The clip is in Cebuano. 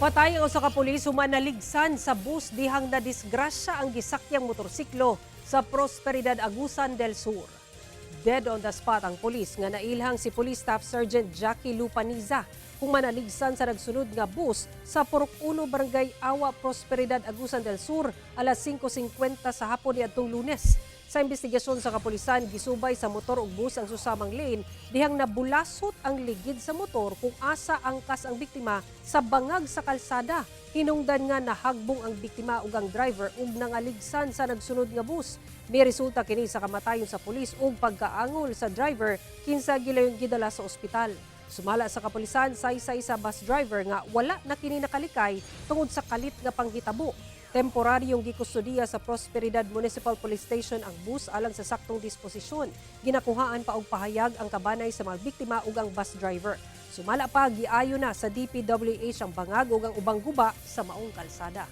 Patay ang usa ka pulis human naligsan sa bus dihang nadisgrasya ang gisakyang motorsiklo sa Prosperidad, Agusan del Sur. Dead on the spot ang pulis nga nailhang si Police Staff Sergeant Jackie Lupaniza human naligsan sa nagsunod nga bus sa Purok 1, Barangay Awa, Prosperidad, Agusan del Sur alas 5:50 sa hapon niadtong Lunes. Sa investigasyon sa kapulisan, gisubay sa motor ug bus ang susamang lane dihang nabulasot ang ligid sa motor kung asa angkas ang biktima sa bangag sa kalsada. Hinungdan nga nahagbong ang biktima ug ang driver ug nangaligsan sa nagsunod nga bus. May resulta kini sa kamatayon sa pulis ug pagkaangol sa driver, kinsa gilayong gidala sa ospital. Sumala sa kapulisan, saysay sa bus driver nga wala na kini nakalikay tungod sa kalit nga panghitabo. Temporaryong gikustodiya sa Prosperidad Municipal Police Station ang bus alang sa saktong disposisyon. Ginakuhaan pa og pahayag ang kabanay sa mga biktima ug ang bus driver. Sumala pa, giayo na sa DPWH ang bangag ug ang ubang guba sa maong kalsada.